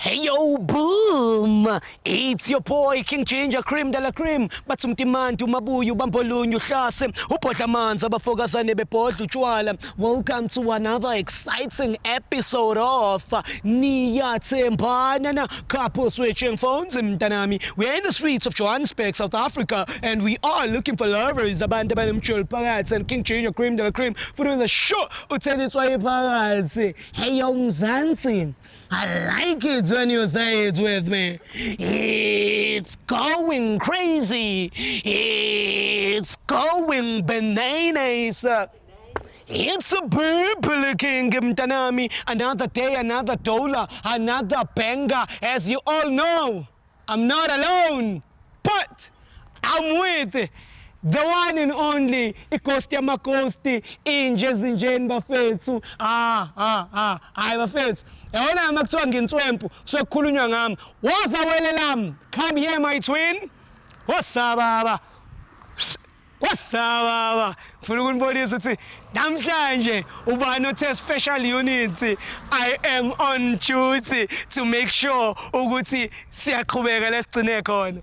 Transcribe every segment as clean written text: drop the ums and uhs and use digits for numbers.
Hey yo, boom! It's your boy King Ginger Cream de la Cream. Bathi umtimanti umabuya ubambolunye uhlase ubhodla amanzi abafokazane bebhodla utshwala. Welcome to another exciting episode of Niyathembana na Couple Switching Phones mntanami. We are in the streets of Johannesburg, South Africa, and we are looking for lovers. Abantu abanemjolo phakathi and King Ginger Cream de la Cream futhi the show uthela itswayi phakathi. Hey yo, Mzansi. I like it when you say it with me. It's going crazy. It's going bananas. It's a Purple King mntanami. Another day, another dollar, another banger. As you all know, I'm not alone, but I'm with the one and only ighost yamaghosti, inje ezinjeni bafethu. Ah ah ah, hayi bafethu, yabona uma kuthiwa nginswempu kusuke kukhulunywa ngami. Woza wele lami, come here, my twin. Woza baba, woza baba. Ngifuna ukunibonisa ukuthi namhlanje ubani othe special unit. I am on duty to make sure ukuthi siyaqhubeka lesigcine khona.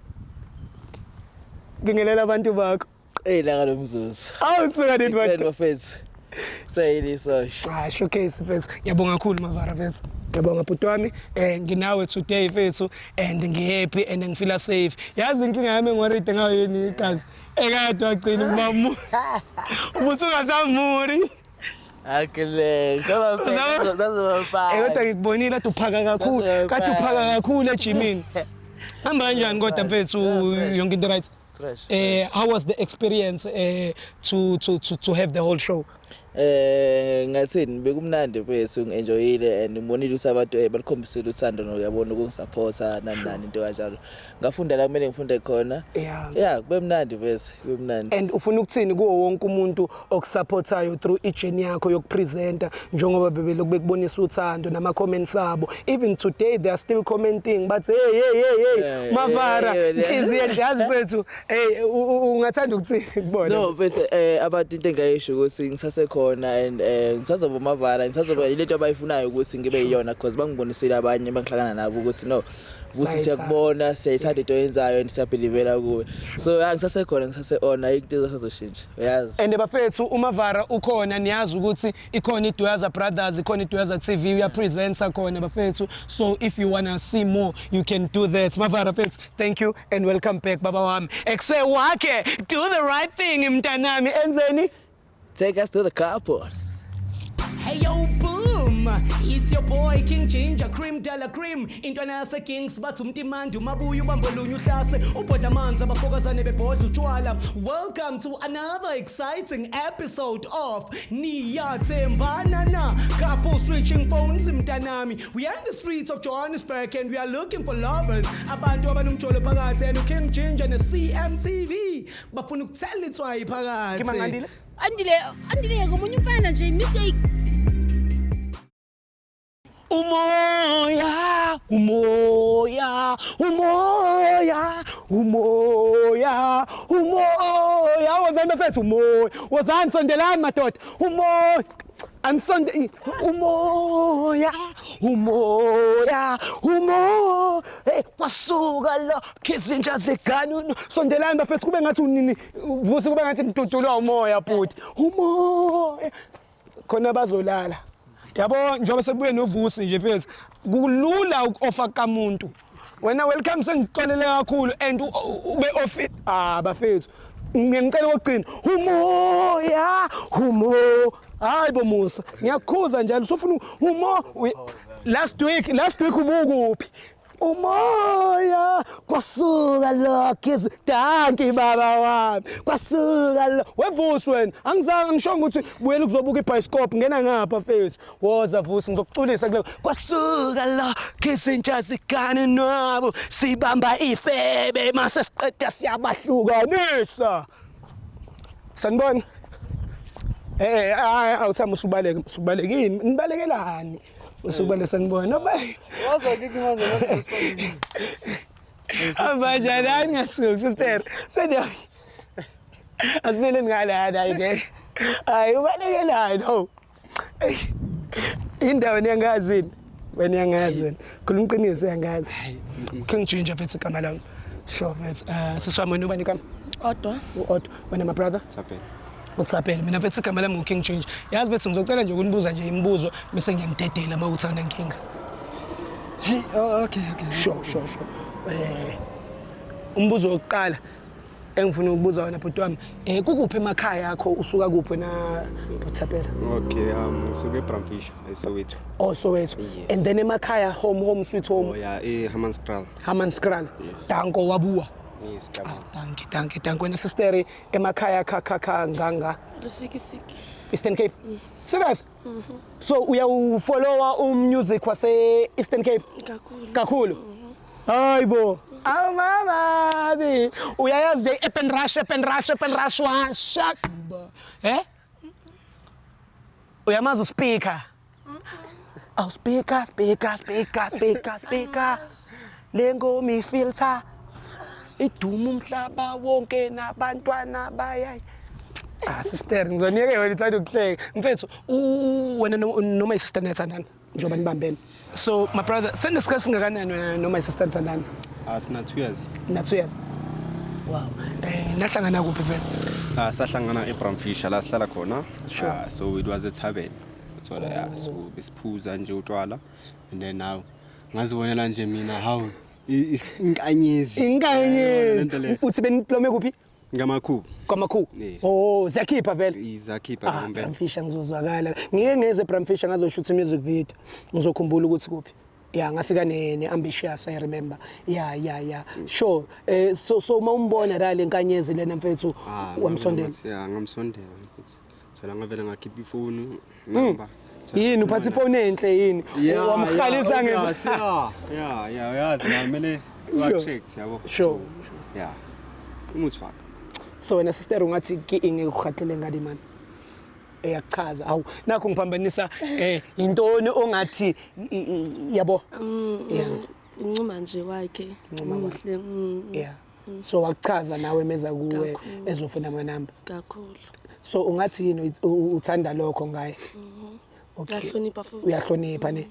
Bingelela abantu bakho. Ilanga lomzuzu. Awu, suka nini? Icela Madoda. bafethu. Sayini sosho. Ah, showcase mfethu. Ngiyabonga kakhulu, Mavara mfethu. Ngiyabonga bhuti wami. Nginawe today mfethu and ngihappy and ngifeel safe. Yazi inkinga yami engiworried ngayo yini igazi? Ekade wagcina ukubamu. Ubusungasamuri. Akile. Saba mfethu, sazoba. Kodwa ngikubonile kade uphaka kakhulu. Kade uphaka kakhulu ejimini. Hamba kanjani kodwa mfethu, yonke into right? Fresh. How was the experience to have the whole show? Ngathini, bekumnandi mfethu, ngi-enjoyile and ngibonile ukuthi abantu balikhombisile uthando noyabona ukungisupporta nani nani into kanjalo. Ngafunda la kumele ngifunde khona. Yeah, kube mnandi mfethu, kube mnandi. And ufuna ukuthini kuwo wonke umuntu okusupportayo through ijourney yakho yokupresenta, njengoba bebelokhu bekubonisa uthando nama-comments abo? Even today they are still commenting, but hey, hey, hey, hey, Mavara, inhliziyo enhle. Yazi mfethu, hey, ungathanda ukuthini kubona? No mfethu, abantu into engayisho ukuthi ngisasekhona and ngisazoba Mavara, ngisazoba ilento abayifunayo ukuthi ngibe yiyona, because bangibonisile abanye bangihlangana nabo ukuthi no Vusi, Bayayithanda. siyakubona, siyayithanda into oyenzayo and siyabelievela kuwe. So yeah, ngisasekhona, ngisase on, ayikho into esazoshintsha, uyazi. And bafethu, uMavara ukhona. Niyazi ukuthi ikhona iDuyaza Brothers, ikhona iDuyaza TV, uyapresenta khona bafethu. So if you wanna see more, you can do that. Mavara mfethu, thank you and welcome back baba wami. Ekse wakhe, do the right thing mntanami, enzeni. Take us to the couples. Hey yo, boom! It's your boy King Ginger Cream de la Cream. Intwana yase Kings bathi umtimandi umabuya ubambolunye uhlase ubhodla amanzi abafokazane bebhodla utshwala. Welcome to another exciting episode of Niyathembana na Couple Switching Phones mntanami. We are in the streets of Johannesburg and we are looking for lovers. Abantu abanomjolo phakathi and King Ginger ne CMTV bafuna ukuthela itswayi phakathi. Kimangandile? Andile, Andile ngomunye umfana nje, mistake. Umoya, umoya, umoya, umoya, umoya. Wozani bafethu, umoya. Wozani, sondelani madoda. Umoya. Amsonde umoya, umoya, umoya. Hey, kwasuka lo khizinja ziganunu. Sondelani bafethu, kube ngathi unini vusi, kube ngathi ngidudulwa umoya bhuti. Umoya. Khona bazolala. Yabo, njengoba sekubuye noVusi nje mfethu, kulula uku-offa kamuntu. Wena welcome, sengixolele kakhulu and ube off. Ah bafethu, ngiyangicela kokugcina, umoya, umo. Hayi bo Musa, ngiyakukhuza njalo usufuna umo. Last week, last week ubukuphi? Umoya kwasuka lokho, dankie baba wami, kwasuka lo weVusi. Wena angizange ngishongo ukuthi buyela ukuzobuka ibhayisikophu, ngena ngapha mfethu. Woza Vusi, ngizokuculisa kule kwasuka lo izinja zigane nwabo, sibamba ifebe mase siqeda siyabahlukanisa. Sanibona. Awuthami usubaleka, usubalekini? Nibalekelani? Usubale, sanibona. Noba Waza kithi manje. Abanjani? Hayi, ngingathuki sister. Seniya. Asimele ngalana, hayi ke. Hayi, ubalekelani ho. Indawo niyangazini. Wena uyangazi wena. Khuluma iqiniso uyangazi. King Ginger mfethu igama lami. Sure mfethu. Sisi wami wena ubani igama? Odwa. U-Odwa. Wena my brother? Thapelo. Uthapelo. Mina mfethu igama lami ngu-King Ginger. Yazi mfethu ngizocela nje ukunibuza nje imibuzo bese ngiyanidedela uma uthanda inkinga. Hey, oh, okay, okay. Sure, sure, sure. Umbuzo wokuqala engifuna ukubuza wena bhuti wami, kukuphi emakhaya akho, usuka kuphi wena bhuti Thapelo? Okay, ngisuke eBramfisher, eSoweto. Oh, Soweto. Yes. And then emakhaya home home sweet home. Oh yeah, eHammanskraal. Hammanskraal. Yes. Danko wabuwa. Yes, Ah, ngiyabonga. dankie, dankie, dankie. Wena sister emakhaya kha kha kha nganga Lusikisiki. Eastern Cape. Serious? So uyawufollowa umusic wase Eastern Cape? Kakhulu. Kakhulu. Hayibo. Awu mama, uyayazi nje Urban Rush, Urban Rush, Urban Rush wa shak. Eh? Uyamazi uspeaker? Awu speaker, speaker, speaker, speaker, speaker. Le ngoma ifilter iduma umhlaba wonke nabantwana bayayi. Ah sister, ngizoniyeke wena ithanda ukuhleka. Mfethu, wena noma isister niyathandana njengoba nibambene. So my brother, senesikhathi singakanani wena noma isister nithandana? Ah, sina 2 years. Na 2 years. Wow. Nahlangana kuphi mfethu? Ah, sahlangana eBramfisher la sihlala khona. Sure. Ah, so it was a tavern. Uthola yeah, so besiphuza nje utshwala and then now ngazibonela nje mina how inkanyezi. Inkanyezi. Lento le. Uthi beniplome kuphi? Ngamakhubu. Kwamakhubu. Yeah. Oh, ziyakhipha vele. Izakhipha Ah, ngempela. Bramfisher ngizozwakala. Ngike ngeze eBramfisher ngazoshutha music video. Ngizokhumbula ukuthi kuphi. Yeah, ngafika ne ambitious I remember. Yeah, yeah, yeah. Sure. So uma umbona la lenkanyezi lena mfethu Ah, wamsondela. Yeah, ngamsondela mfethu. Thola ngavela ngakhipha ifoni number. Yini uphatha ifoni enhle yini? Yeah, Wamkhalisa yeah, nge obvious, yeah, yeah, yeah, uyazi na kumele u-attract yabo. Sure. So, yeah. Umuthi wakhe. So wena sister ungathi ki ingekuhatlele ngadi man. Eyakuchaza. Awu nakho ngiphambanisa intoni ongathi yabo. Yeah. Incuma nje wakhe. Incuma kwakhe. Muhle. Yeah. So wakuchaza nawe meza kuwe Kakhulu. ezofuna amanamba. Kakhulu. So ungathi yini uthanda lokho ngaye? Okay. Uyahlonipha futhi. Uyahlonipha ne?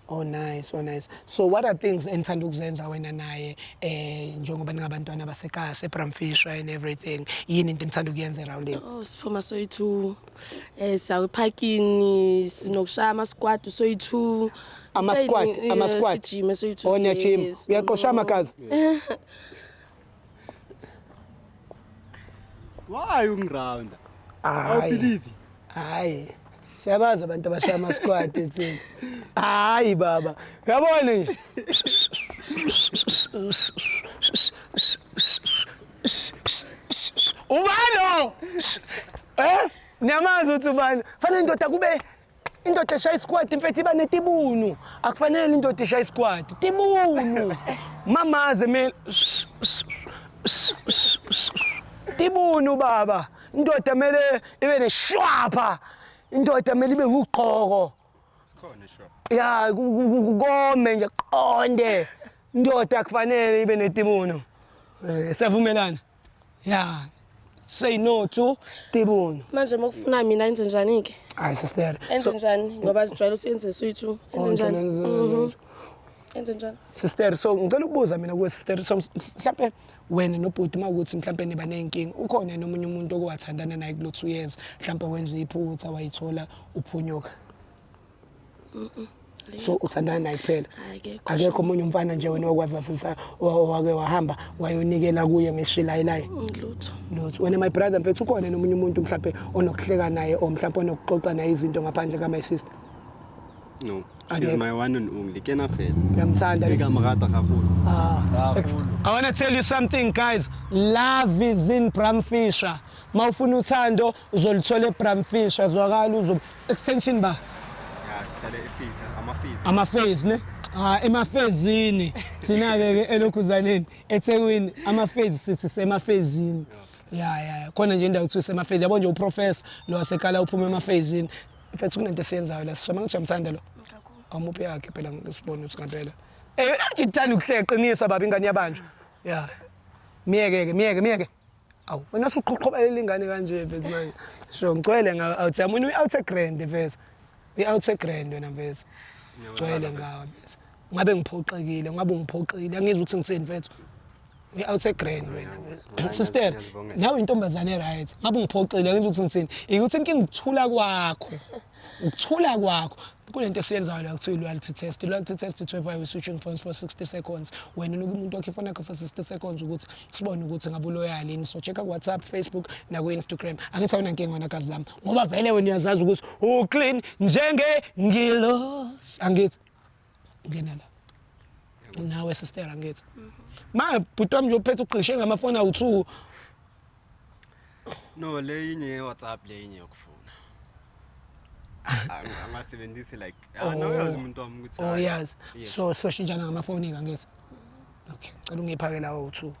Oh nice, oh nice. So what are things enithanda ukuzenza wena naye njengoba ningabantwana basekasi eBramfisher and everything? Yini into enithanda ukuyenza around him? Oh, siphuma soyi-2. Siya ephakini, sinokushaya ama-squat soyi-2. Ama-squat, ama-squat. Sijime soyi-2. Oh niyajima. Yes. Uyaqosha amagazi? Why ungirounda? Hayi. Believe. Hayi. Siyabazi abantu abashaya ama-squat ethini. Hayi baba. Uyabona nje. Ubani? Niyamazi ukuthi ubani? Fanele indoda kube indoda eshaya isquat mfethu iba netibunu. Akufanele indoda eshaya isquat. Tibunu. Mamaze mina. Tibunu baba. Indoda mele ibe neshwapha. Indoda mele ibe ugqoko. Sikhona sure. Ya kome nje qonde. Indoda kufanele ibe netibunu. Siyavumelana. Ya. Say no to tibunu. Manje mokufuna mina enze njani ke? Hayi sister. Enze njani? Ngoba sijwayele ukuthi enze soyi-2. Enze njani? Enze njani? Sister, so ngicela ukubuza mina kuwe sister, so mhlambe wena nobhuti mawukuthi mhlambe niba nenkinga, ukhona nomunye umuntu okwathandana naye kulo 2 years, mhlambe wenza iphutha wayithola uphunyuka. So uthandana naye kuphela. Akekho. Akekho omunye umfana nje wena okwazi asisa wake wahamba wayonikela kuye ngeshilayilayi. Lutho. Lutho. Wena my brother mfethu ukhona nomunye umuntu mhlambe onokuhleka naye or mhlambe onokuxoxa naye izinto ngaphandle ka my sister. No, she's Akekho. my one and only. Kena fela. Uyamthanda. Ke ka mo rata haholo. I want to tell you something guys, love is in Bramfisher. Mawufuna uthando uzolithola eBramfisher, zwakala uzo extension ba Yeah, sihlale efisa, amafisa. ama-phase ne? Ah, emafezini. Thina ke ke elokhuzaneni eThekwini ama-phase sithi semafezini. Ya ya ya. Khona nje indawo kuthiwa semafezi. Yabo nje uprofessor lo wasekala uphuma emafezini. Mfethu kunento esiyenzayo la sisoma ngithi uyamthanda lo. Awumuphi yakhe phela ngisibone ukuthi ngempela. Nje ngithanda ukuhleka qinisa baba ingane yabanjwa. Ya. Miyeke ke, miyeke, miyeke. Awu, wena usuqhoqhobalela ingane kanje mfethu manje. Sho ngicwele nga out yami wena uyi-out grand mfethu. Uyi-out grand wena mfethu. Gcwele ngawe mfethu. Ngabe ngiphoxekile, ngabe ungiphoxile, angizwa ukuthi ngithini mfethu. Uyi-out egrand wena. Sister, nawe intombazane right. Ngabe ungiphoxile, angizwa ukuthi ngithini. Ikuthi inkinga ukuthula kwakho. Ukuthula kwakho. Kunento esiyenzayo la kuthiwa i-loyalty test. I-loyalty test it's whereby we switching phones for 60 seconds. Wena unika umuntu wakho ifoni yakho for 60 seconds ukuthi sibone ukuthi ngabe uloyal yini. So check ku-WhatsApp, Facebook naku-Instagram. Angithi awunankinga wena gazi lami. Ngoba vele wena uyazazi ukuthi uclean njenge ngilosi. Angithi ngena la. Nawe sister angithi. Ma bhuti wami nje uphethe ugqishe ngamafoni awu-2. No, le yinye ye-WhatsApp le yinye yokufuna. Angasebenzisi like ah no uyazi umuntu wami ukuthi Oh hayi. yazi. Yes. So so shintshana ngamafoni ke angithi. Okay, cela ungiphake lawo u2.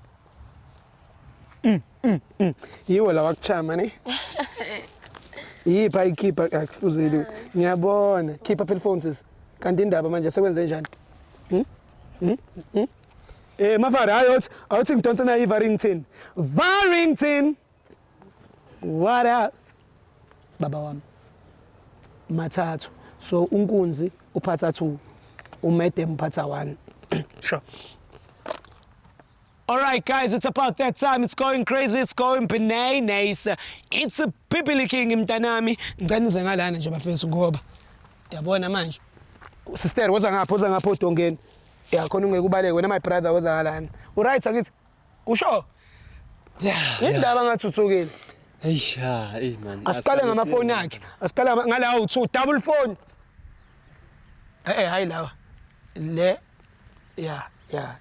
Yiwo lawa kuchama ne? Yiphi ayikhipha akufuzeli. Ngiyabona. Khipha phela phone sis. Kanti indaba manje sekwenze njani? Hmm? Hmm? Hmm? Eh mafara hayi awuthi awuthi ngidonsa nayo iVarrington. Varrington. What up? Baba wami. Mathathu. So unkunzi uphatha 2. Umedem uphatha 1. Sure. All right, guys, it's about that time. It's going crazy. It's going bananas. It's a Bibili King mntanami. Ngicela nize ngalana nje bafethu ngoba yabona manje. Sister, woza ngapha, woza ngapha odongeni. Ya khona ungeke ubaleke wena my brother woza ngalana. U right angithi? Usho? Yeah. Indaba ngathi uthukile. Eish, ah, ey man. Asiqale ngamafoni akhe. Asiqale ngalawo 2 double phone. Eh eh hayi lawa. Le ya ya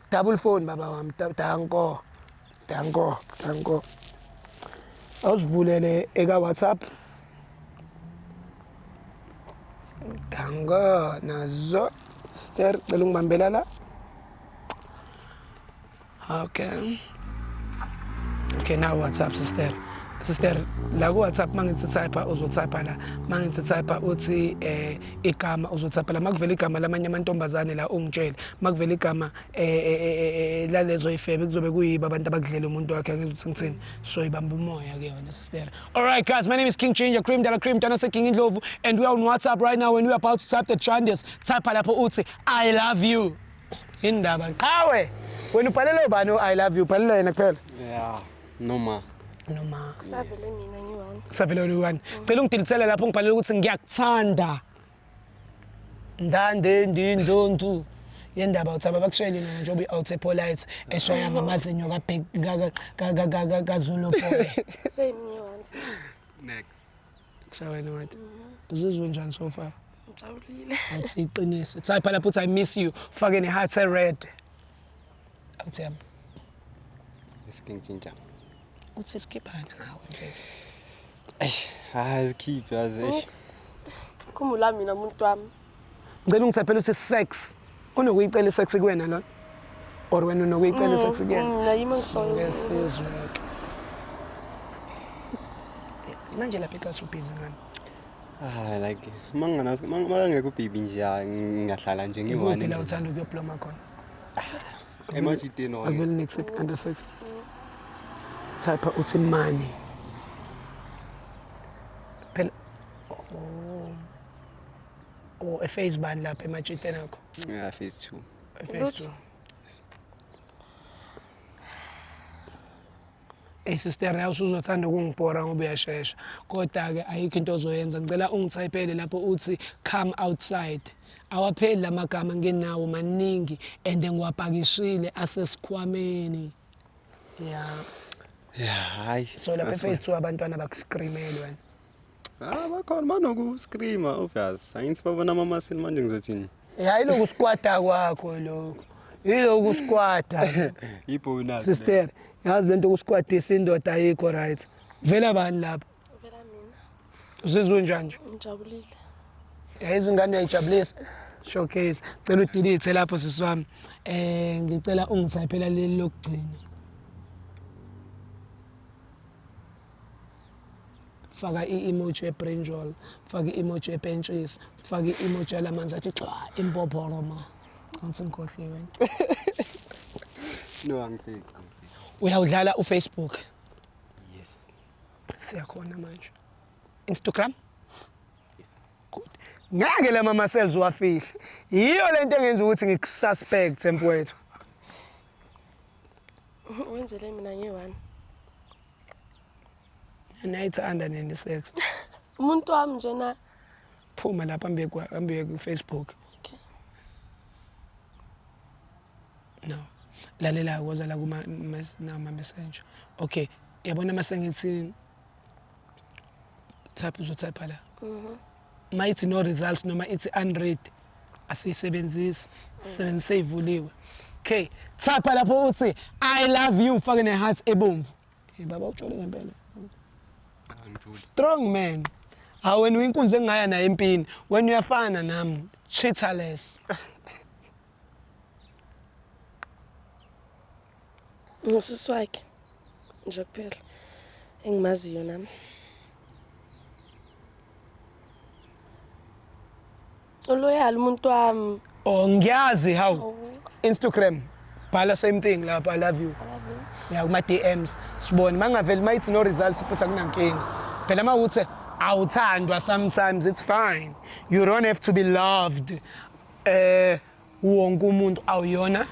double phone baba wami danko. Danko, danko. Awusivulele eka WhatsApp. Danko nazo. Sister, cela ungibambela la. Okay. Okay, now WhatsApp sister. Sister, la ku WhatsApp mangithi type uzotype la. Mangithi type uthi eh igama uzotype la. Makuvela igama lamanye amantombazane la ungitshele. Makuvela igama eh lalezo ifebe kuzobe kuyiba abantu abakudlela umuntu wakhe ngizothi ngithini. So ibamba umoya ke yona sister. All right guys, my name is King Ginger Cream Dala Cream Dana King Indlovu and we are on WhatsApp right now and we are about to type the changes. Type lapho uthi I love you. Indaba qhawe. Wena ubhalele ubani u I love you? Ubhalele yena kuphela. Yeah. Noma. Noma Kusavele mina ngiyi-one. kusavele wena uyi-one. Cela ungidilithele lapho ngibhalele ukuthi ngiyakuthanda. Ndande ndindontu. Yendaba uthi abakushayeli mina njengoba i-out polite eshaya ngamazinyo ka kaZulu boy. Same ngiyi-one futhi. Next. Kusha wena wathi. Uzizwe njani so far? Ngijabulile. Awuthi iqinise. Type lapho uthi I miss you. Fake ne heart red. Awuthi yami. King Ginger. Uthi sikhiphana ngawe mfethu. Eish, hayi sikhiphe yazi. Eish. Nix. Khumbula mina umuntu wami. Ngicela ungithaphele uthi sex. Unokuyicela isex kuwena lona? Or wena unokuyicela isex kuyena? Nayimi Soke ngifuna. sizwe ke. Manje lapha ekhaya ubhizi ngani? Ah like mangana mangeke ubaby nje ah, ngingahlala nje ngiyi-one. Ikuphi la uthanda ukuyobloma khona? Emajiteni wona. Akuveli next under sex. Type uthi money. Phela oh. Oh, ephase bani lapha emajiteni akho? Yeah, phase 2. Phase 2. Hey sister nawe usuzothanda ukungibhora ngoba uyashesha. Kodwa ke ayikho into ozoyenza. Ngicela ungithayipele lapho uthi come outside. Awapheli lamagama ngenawo maningi and ngiwapakishile asesikhwameni. Yeah. Yeah, hayi. So lapha phase 2 abantwana bakuscreamele wena. Ah bakhona banoku screamer obvious. Angithi babona amamasini manje ngizothini? Hayi lokhu squata kwakho lokho. Yiloku squata. Ibonus. Sister, yazi lento yokusquatisa indoda ayikho right. Vela bani lapha? Vela mina. Uzizwe njani nje? Ngijabulile. Yayizo ingane uyayijabulisa. Showcase. Cela udelete lapho sisi wami. Ngicela ungithayiphela leli lokugcina. Faka i-emoji ye-brinjal, faka i-emoji yepentshisi, faka i-emoji yalamanzi athi xwa impophoroma. Awuthi ngikhohliwe. No angiseki. Uyawudlala uFacebook? Yes. Siyakhona manje. Instagram? Yes. Good. Ngeke lama muscles uwafihle. Yiyo lento engenza ukuthi ngikususpect mfowethu. Wenzele mina nge-one. Nayithanda nini sex? Umuntu wami nje na. Phuma lapha ambiye kwa ambiye ku Facebook. Okay. No. Lalela woza la kuma nama messenger. Okay, yabona mase ngithi type uzotype la. Mhm. Mayithi no results noma ithi unread asiyisebenzisi, sisebenzise ivuliwe. Okay, type lapho uthi I love you ufake ne heart ebomvu. Hey baba ujole ngempela. Angijoli. Strong man. Hawu wena uyinkunzi engingaya nayo empini. Wena uyafana nami, cheaterless. Ngusisi wakhe nje kuphela engimaziyo nami. Uloyal umuntu wami. Oh ngiyazi hawu. Instagram bhala same thing lapha I love you. Ya kuma DMs sibone mangaveli mayithi no results futhi akunankinga. Phela mawuthi awuthandwa sometimes it's fine. You don't have to be loved. Eh wonke umuntu awuyona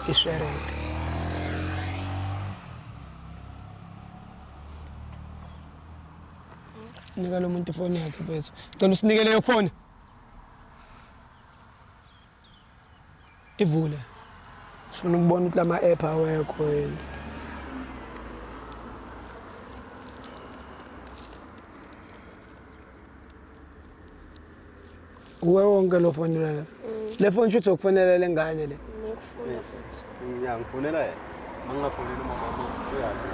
ishereke. Nika lo muntu ifoni yakhe mfethu. Cela usinikele leyo phone. Ivule. Sifuna ukubona ukuthi lama app awekho yini. Uwe wonke lo fonela la. Le phone shuthi ukufonela le ngane le. Ngiyakufuna futhi. Ya ngifonela yena. Mangingafoneli umama wami uyazi.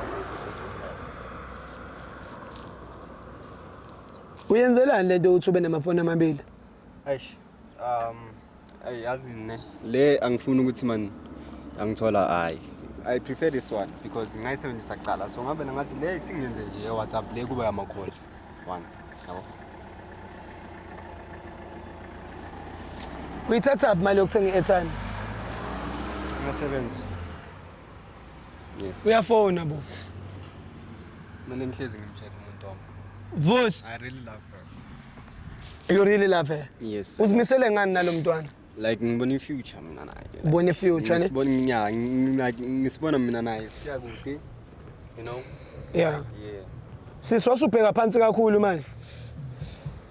Uyenzelani lento ukuthi ube namafoni amabili? Eish. Ay yazi ne. Le angifuni ukuthi man angithola hayi. I prefer this one because ngayisebenzisa kuqala so ngabe ngathi le ithi ngiyenze nje WhatsApp le kuba yama calls once. Yabo. Uyithathaphi imali yokuthenga i-airtime? Ngiyasebenza. Yes. Uyafona bo. Mina ngihlezi ngimcheck umuntu wami. Vusi, I really love her. you really love her. Yes. Uzimisele ngani nalo mntwana? Like ngibona i-future mina naye. Like, Ubona i-future, ne? Ngisibona nya like ngisibona mina naye siya kude. You know? Yeah. Yeah. Sisi wasubheka phansi kakhulu manje.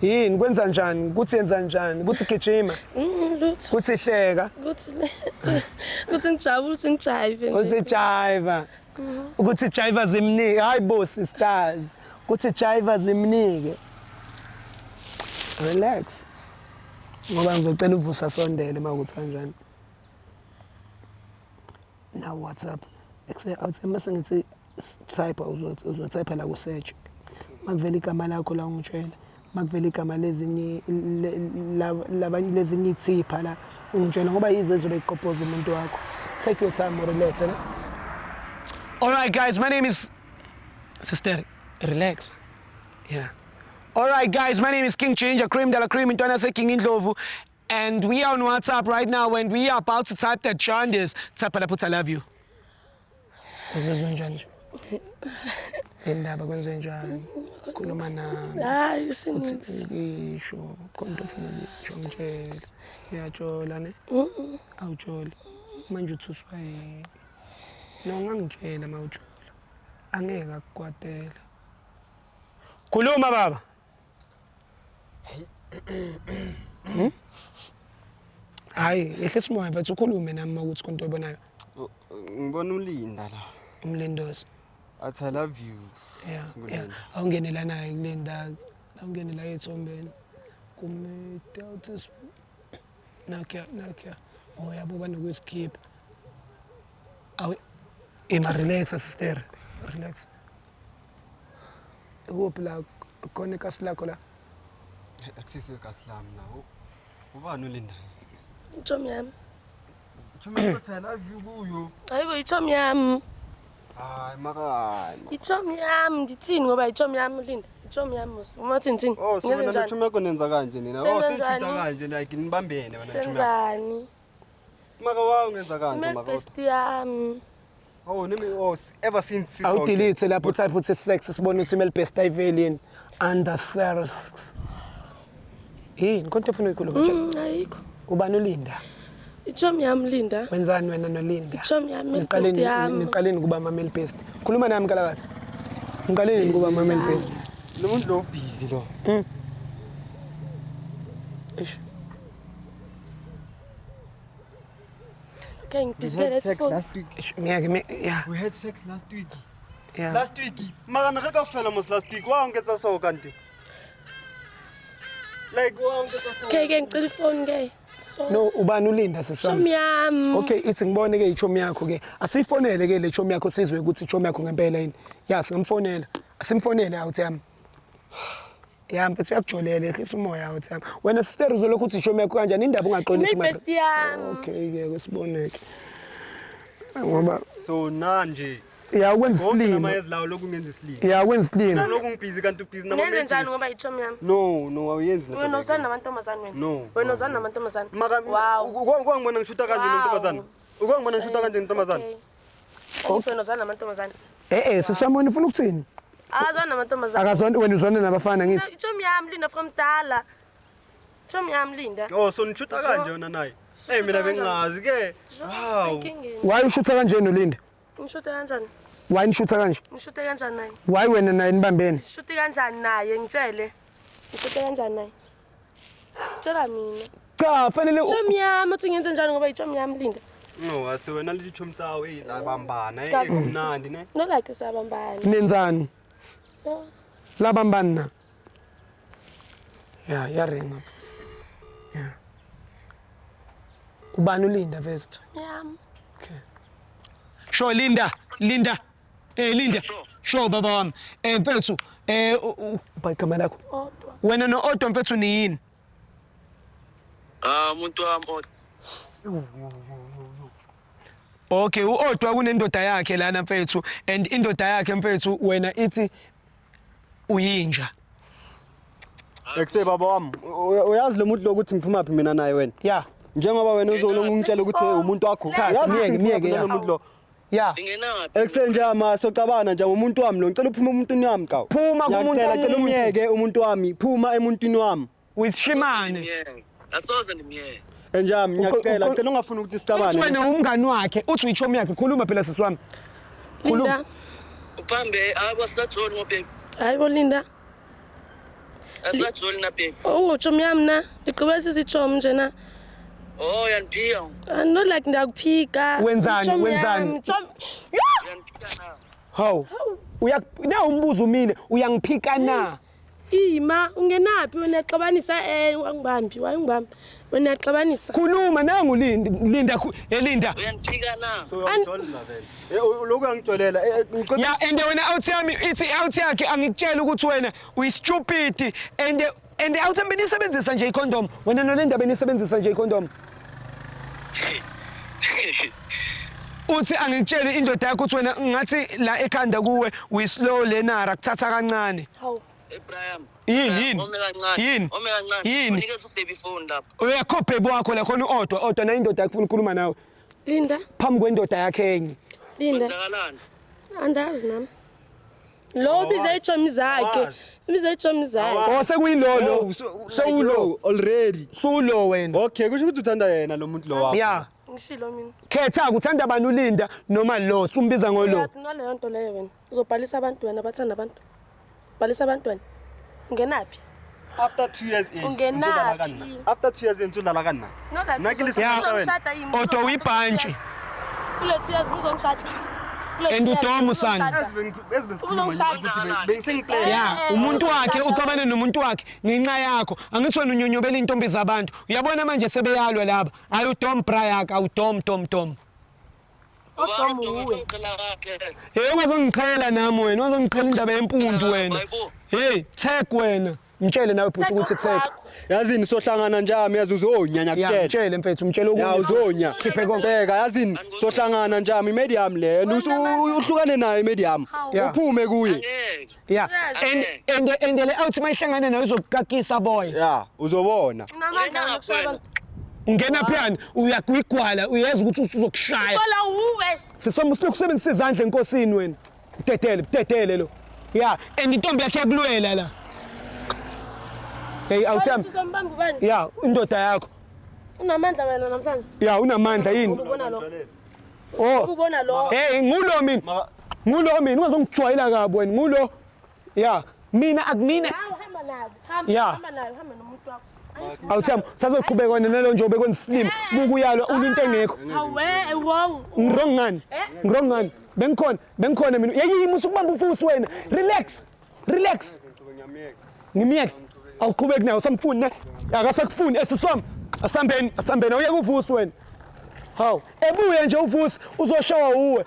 Yini kwenza njani? Kuthi yenza njani? Kuthi gijima, Lutho. kuthi hleka, Kuthi le. Kuthi ngijabule, ukuthi ngijive kuthi nje. jive. Ukuthi jive zimnike. Hayi bo sisters. Kuthi jive zimnike. Relax. Ngoba ngizocela uvusa sondele makuthi kanjani. Now WhatsApp. Ekse awuthi mase ngithi type uzotype la ku search. Makuvela igama lakho la ungitshela. Makuvela igama lezinye labanye lezinye ithipha la ungitshela ngoba yize ezobe iqophoza umuntu wakho. Take your time relax. Ne? All right guys, my name is Sister, relax. Yeah. All right guys, my name is King Ginger Cream Dela Cream Intwana King Indlovu and we are on WhatsApp right now and we are about to type that jaundice. Type la put I love you. Uzizwa njani nje? Indaba kwenze njani? Khuluma nami. Hayi sinix. Ngisho khona into ofuna ukuyisho ngitshele. Uyajola ne? Awujoli. Manje uthuswa yini? No ungangitshela uma ujola. Angeke akukwatela. Khuluma baba. Hayi, yehlisa umoya mfethu ukhulume nami uma kuthi khona into oyibonayo. Ngibona uLinda la. Umlindozi. Athi I love you. Yeah, Kulinda. yeah. Awungenela naye kulinda. Awungenela ethombeni. Kumede awuthi nakya nakya. Oh yabo banokuyiskip. Awu ima relax sister. Relax. Kuphi la khona ikasi lakho la? Akusise kasilami la. Ubani uLinda? Ichomi yami. Chomi uthi I love you kuyo. Hayibo ichomi yami. Hayi maka. Ichomi yami ndithini ngoba ichomi yami uLinda. Ichomi yami musi. Uma uthi ngithini? Oh, so Ngenze wena njani? chomi yakho nenza kanje nina. Oh, Senza senjida njani? kanje like nibambene wena chomi. yakho. Senzani? Maka wawu ngenza kanje Male maka. best yami. Oh, nimi oh ever since sis Awudelete lapho type uthi sex sibone ukuthi male best ayivelini under sex. Yini konke ofuna uyikhuluma nje? Ayikho. Ubani uLinda? Ichomi yami Linda. Wenzani wena noLinda? Ichomi yami, best yami. Niqaleni kuba ama male best. Khuluma nami kalakatha. Niqaleni kuba ama male best. Lo muntu lo busy lo. Eish. Okay, ngibhizi let's phone. last week. Eish, ngiyake yeah. We had sex last week. Yeah. Last week. Mara ne re ka fela mos last week. Wa nketsa so kanti. Like wa nketsa so. Okay, ke ngicela ifoni ke. So. No, ubani uLinda sisi wami? Chomi yami. Okay, ithi ngibone ke ichomi yakho ke. Asifonele ke le chomi yakho sizwe ukuthi ichomi yakho ngempela yini. Ya, singamfonela. Asimfonele awuthi yami. Ya, mfethu uyakujolela ehlisa umoya awuthi yami. Wena sister uzolokhu uthi ichomi yakho kanjani indaba ungaxolisi Imi best yami. Okay ke kusiboneke. Ngoba So nanje ya ukwenza konke isilima. namayezi lawo lokhu ngenza isilima. Ya ukwenza isilima. So lokhu ngibhizi kanti ubhizi nama. Nenze njani ngoba ichomi yami? No, no awuyenzi Wena uzwana namantombazane wena. No, Wena no, uzwana namantombazane. Mara Wow. ukwangibona ngishuta kanje Wow. nontombazane. Ukwangibona ngishuta kanje nontombazane. Okay. Wena uzwana namantombazane. Eh eh sisi wami wena ufuna ukuthini? Akazwani namantombazane. Akazwani wena uzwana nabafana ngithi. Ichomi yami Linda from Dala. Chomi yami Linda. Oh, so nishuta kanje wena naye. Hey mina bengingazi ke. Wow. Senkingeni. Why ushutha kanje noLinda? Ngishute kanjani? Why nishutha kanje? Ngishute kanjani naye? Why wena naye nibambene? Ngishute kanjani naye ngitshele. Ngishute kanjani naye? Tshela mina. Cha, fanele Chomi yami uthi ngenze njani ngoba ichomi yami Linda. No, ase wena le dichomi tsawo eh la bambana eh Ka- kumnandi ne. No like sabambana. nenzani? Yeah. Labambani na? Ya, yaringa futhi. Ya. Ubani uLinda veza? Chomi yami. Okay. Sho Linda, Linda. Eh Linda. Sho baba wami. Eh mfethu, eh ubha igama lakho. Odwa. Wena no-Odwa mfethu niyini? Ah, umuntu wami odwa. Okay, uOdwa kunendoda yakhe lana mfethu and indoda yakhe mfethu wena ithi uyinja. Ekse baba wami, uyazi lo muntu lokuthi ngiphuma phi mina naye wena. Ya. Njengoba wena uzolonga ungitshela ukuthi hey umuntu wakho. Cha, Uyazi ukuthi myeke, ngiphuma myeke, phi ya. nalo muntu lo. Ya. Ingenaphi? Ekse nje ama socabana nje umuntu wami lo ngicela uphume emuntwini wami kawu. Phuma kumuntu Ngiyacela cela womuntu. umyeke umuntu wami, phuma emuntwini wami. Uyisishimane. Ngimyeke. Asoze ndimyeke. Enjami ngiyacela, Uqo- cela ungafuni ukuthi Uthi sicabane. wena umngani wakhe, uthi uyichomi yakhe, khuluma phela sisi wami. Khuluma. Linda. Uphambe abo sisajoli ngo baby. Hayi bo Linda. Asisajoli na baby. Ungochomi yami na. Ndiqhubeka sisichomi nje na. Oh, uyandiphika. I'm not like ndiyakuphika. Wenzani, Ichomi wenzani? yami, Yeah! Uyandiphika na. Hawu. Uya na umbuzo umile, uyangiphika na? Ima ungenaphi wena uyaxabanisa wangibambi wayengibambi wena uyaxabanisa. Khuluma nangu Linda, Linda eh Linda. Uyandiphika na. So uyangijolela vele. Eh lokhu uyangijolela. Ngicela Ya and wena out yami ithi out yakhe angikutshela ukuthi wena uyi stupid and out yami benisebenzisa nje icondom. Wena noLinda benisebenzisa nje icondom. Uthi angikutsheli indoda yakho ukuthi wena ngathi la ekhanda kuwe uyi slow learner kuthatha kancane. Hawu. Hey Brian. Yini, yini? Ome kancane. Yini? Ome kancane. Yini? Unikeza ubaby phone lapha. Uyakho baby wakho la khona uOdwa, Odwa nayo indoda yakhe ufuna ukukhuluma nawe Linda, phambi kwendoda yakhe enye. Linda. Kwenzakalani? Andazi nami. Lo ubize ichomi zakhe. Awazi. Ubize ichomi zakhe. Oh sekuyilolo. Oh, so- Sewulo. already. Sulo wena. Okay, kusho ukuthi uthanda yena lo muntu lo wakho. Ya. Ngishilo mina. Khetha uthanda bani uLinda noma lo, sumbiza ngolo. Uyaphi naleyo nto leyo wena? Uzobhalisa abantu wena bathanda abantu. Bhalisa abantu wena. Ungenaphi? After 2 years in. Ungenaphi? udlala kanna. After 2 years in udlala kanna. No like Nna ke le Ya. uzongishada yimi. Odwa uyibhantshi. Kule 2 years uzongishada. Kule And 2 years uDom son. uzongishada. Ezi Uzongishada. ukuthi bengisengiplay. Ya, umuntu wakhe uxabane nomuntu wakhe ngenxa yakho. Angithi wena unyonyobela intombi zabantu. Uyabona manje sebeyalwa laba. Hayi uDom Bryak, awuDom Dom Dom. Odom uwe. Ngiqhela kahle. Hey ungazongiqhela nami wena, ungazongiqhela indaba yempundu wena. Hey, tag wena. Mtshele nawe bhuti ukuthi tag. Yazini sohlangana njami yazi uzonya Ya, ngiyakutshela. mtshele mfethu, mtshele Ya okunye. uzonya. Khiphe konke. Bheka yazini sohlangana njami medium le. And uhlukane naye medium. Ya. Uphume kuye. Angeke. Ya. And le out mayihlangana nawe izokukakisa boy. Ya, uzobona. Unamandla yokushaya abantu. Ungena phiyani uyakwigwala uyeza ukuthi uzokushaya. Kola uwe. Sisoma usilokhu usebenzisa izandla enkosini wena. Dedele, dedele lo. Ya, and intombi yakhe yakulwela la. Hey awuthami. Uzombamba ubani? Ya, indoda yakho. Unamandla wena namhlanje. Ya, unamandla yini? Ubona lo. Oh. Ubona lo. Hey, ngulo mina. Ngulo mina, ungazongijwayela kabi wena, ngulo. Ya, mina akumina. Hawu hamba naye. Hamba Ya. hamba naye, hamba nomuntu wakho. Awuthami, sazoqhubeka wena nalo nje obekwenza isilima. Buka uyalwa ulwa into engekho. Hawe, wrong. Ngirong ngani? Ngirong ngani? Bengikhona, bengikhona mina. Yeyi musu kubamba ufusi wena. Relax. Relax. Ngimiyeke. Awuqhubeki naye usamfuni ne? Akasakufuni esiswami. Asambeni, asambeni awuyeke uvusi wena. Hawu, ebuye nje uvusi uzoshawa uwe.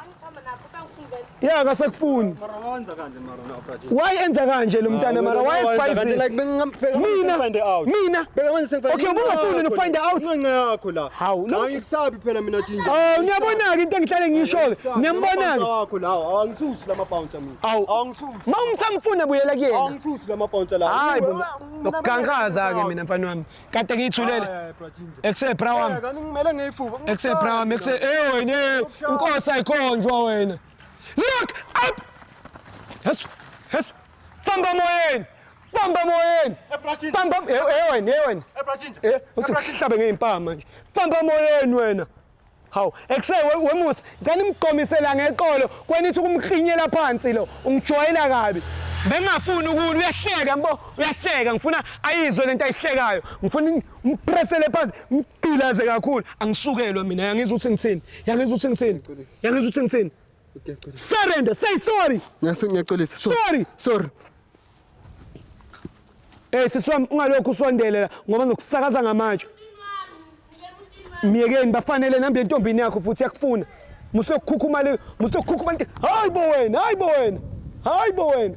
Angithamba nabo usangifuni vele. Ya akasakufuni. Mara wenza kanje mara na operate. Why enza kanje lo mntana mara why kanje fight? like bengingambheka Mina find out. Mina. Beka manje sengifind. Okay, ubungafuni no find out. Incenga yakho la. Hawu, lo- Angikusabi phela mina Ginger. Oh, niyabona ke into engihlale ngisho ke. Niyambona ke. wakho lawo. Awangithusi lama bouncer mina. Awu. Awangithusi. Ma umsamfuna buyela kuyena. Awangithusi lama bouncer la. Hayi bo. Lokugangaza ke mina mfana wami. Kade ngiyithulele. Ekuse bra wami. Kani ngimele ngiyifuba. Ekuse bra wami, ekuse eh wena eh, inkosi ayikhonjwa wena. Look up. Yes. Yes. Famba moyeni. Famba moyeni. Famba eh eh wena, eh wena. Eh, uthi ngihlabe ngeimpama nje. Famba moyeni wena. Hawu, ekuse wemusa, ngicela nimgomisela ngeqolo, kwenithi ukumkhinyela phansi lo, ungijwayela kabi. Bengingafuni ukuni uyahleka mbo, uyahleka ngifuna ayizwe lento ayihlekayo. Ngifuna ngimpressele phansi, ngigqilaze kakhulu. Angisukelwa mina, yangizwa ukuthi ngithini. Yangizwa ukuthi ngithini. Yangizwa ukuthi ngithini. Surrender, say sorry. Ngiyaxolisa. Sorry. Sorry. Eh sisi wami ungalokhu usondele la ngoba ngizokusakaza ngamatshe. Miyekeni bafanele nambe entombini yakho futhi yakufuna. Musokukhukhumala, musokukhukhumala. Hayi bo wena, hayi bo wena. Hayi bo wena.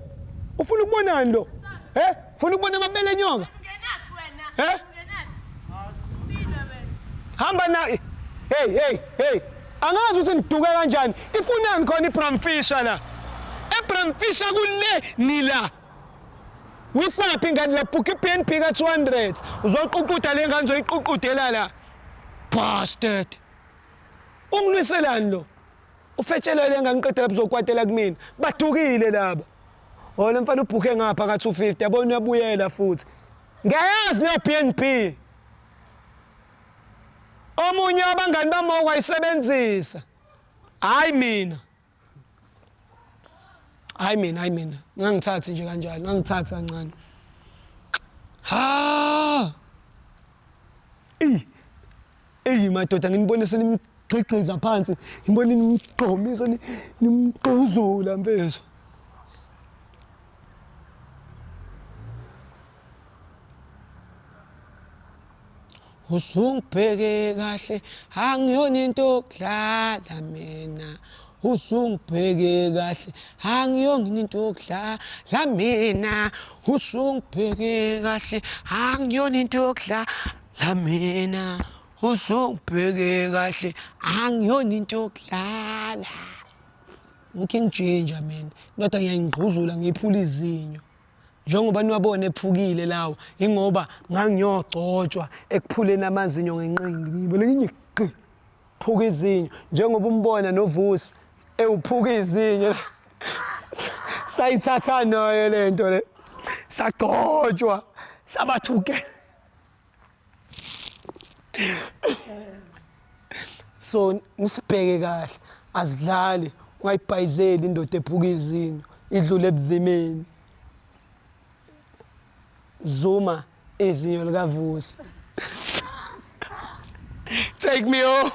Ufuna ukubonani lo? Eh? Ufuna ukubona amabele enyoka? Ungenaphi wena? Eh? Ungenaphi? Sile wena. Hamba na Hey hey hey. Angazi ukuthi niduke kanjani. Ifunani khona iBram Fischer la? eBram Fischer kule nila. Wisaphi ingane la book iBNB ka 200. Uzoququda le ngane uzoyiququdela la. Bastard. Ungilwiselani lo? Ufetshelwe le ngane qeda lapho uzokwatela kumina. Badukile laba. Oh lo mfana ubhuke ngapha ka 250 yabona uyabuyela futhi. Ngiyayazi le BNB. Omunye wabangani bami wayisebenzisa. Hayi mina. Hayi mina, hayi mina. Ngangithathi nje kanjalo, ngangithathi kancane. Ha! Eyi. Eyi madoda nginibone senimgqigqiza phansi, ngibone nimgqomisa nimgquzula mfethu. Usungibheke kahle angiyona into yokudlala mina. Usungibheke kahle angiyona into yokudlala mina. Usungibheke kahle angiyona into yokudlala mina. Usungibheke kahle angiyona into yokudlala. UKing Ginger mina, indoda ngiyayingquzula ngiyiphula izinyo. Njengoba niwabona ephukile lawo, ingoba ngangiyogcotshwa ekuphuleni amazinyo ngenqindi, ngibone nginye qi phuka izinyo. Njengoba umbona noVusi ewuphuka izinyo. Sayithatha nayo lento le. Sagcotshwa, sabathuke. So nisibheke kahle, azidlali, ungayibhayizeli indoda ephuka izinyo, idlule ebuzimeni. Zuma izinyo likaVusi. Take me home.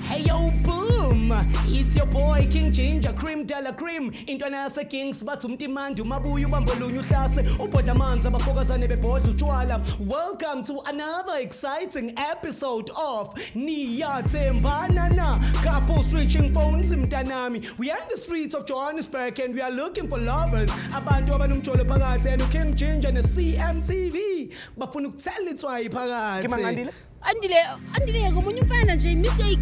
Hey yo, boom! It's your boy King Ginger Cream Della Cream. Intwana yase Kings bathi umtimandi umabuya ubambolunye uhlase ubhodla amanzi abafokazane bebhodla utshwala. Welcome to another exciting episode of Niyathembana Na. Couple switching phones mntanami. We are in the streets of Johannesburg and we are looking for lovers. Abantu abanomjolo phakathi and uKing Ginger ne CMTV bafuna ukuthela itswayi phakathi. Kimangandile? Andile, Andile ngomunye umfana nje mistake.